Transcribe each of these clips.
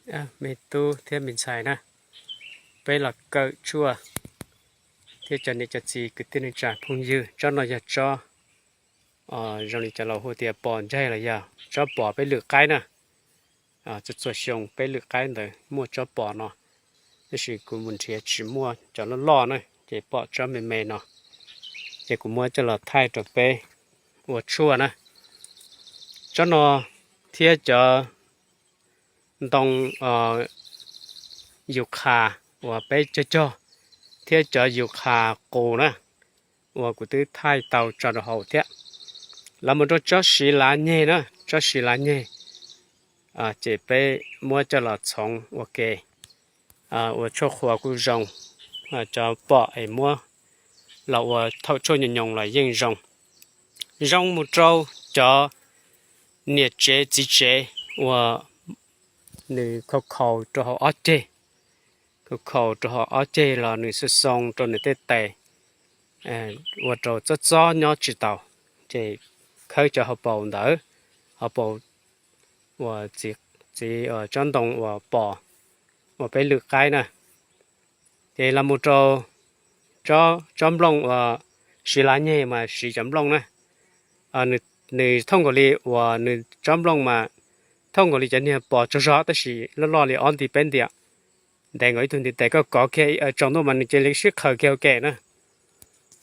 Me tub thiab me ntxhais na, peb los kawm tshuaj thiab cov niam cov txiv kwv tij neej tsa phooj ywg, tsob no yog tsob zoo li cov laus hu tias pos ncaig los yog tsob pos peb lwm qaib na. Txhua txhua xyoo peb lwm qaib ntawd muaj tsob pos no, tab sis kuv mus nrhiav tsis muaj cov loj loj na, ces pom tsob me me no, ces kuv muab coj los thaij rau peb ua tshuaj na. Tsob no thiab cov ntoo yus qha uas peb cog cog thiab cov yus qha qus na, uas kuv twb thaij tau tso rau hauv thiab. Los mus rau tsob siv lav nyeg na, tsob siv lav nyeg, ces peb muab coj los txhoov ua ke ua tshuaj qhuav kuj zoo, cov pom es muab los ua thaum tshuaj nyoos nyoos los yeej zoo. Zoo mus rau cov niam tsev txiv tsev uas nws khaus khaus rau hauv ob ceg, khaus khaus rau hauv ob ceg los nws xoo xoo rau nws tej tes, ua rau txob txob nyob tsis taus, ces khawb cov hauv paus ntawd, hauv paus uas txiv tsob ntoo uas pos uas peb lwm qaib na. Ces los mus rau tsob nplooj uas siv lav nyeg mas siv cov nplooj na, nws thooj nkaus li uas nws tsob nplooj mas thooj nkaus li cov niag pos tsaug zog tab sis loj loj li ob nti peb nti, ntev nkaus ib tug ntiv tes, koj kov kiag tsaus ntuj mas nws cia li sib qhaws kiag ua ke na.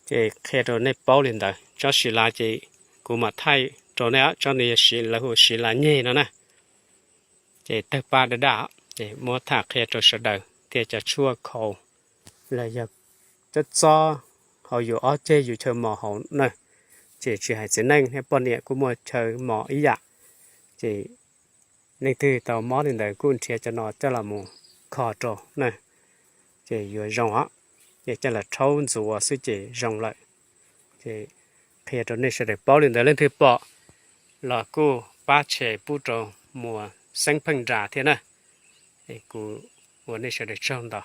Ces qhia rau nej paub li ntawd, tsob siv lav ces kuv mam thaij rau nej, tsob no yog siv, lawv hu siv lav nyeg no na. Ces tawg paj daj daj, ces muab tham qhia rau sawv daws thiab cov tshuaj khaus los yog tsob txob hauv yus ob ceg yus chaw mos hauv na, ces tsis hais txiv neej thiab poj niam kuj muaj chaw mos ib yam. Ces leej twg tau mob li ntawd kuj nrhiav cov no coj los mus kho rau na, ces yuav zoo os. Ces coj los rhaub ntxuav xwb ces zoo lawm. Ces qhia rau nej sawv daws paub li ntawd, leej twg pom los kuj pab share pub rau Muas Xeeb Pheej Nras thiab na. Kuv ua nej sawv daws tsaug ntau.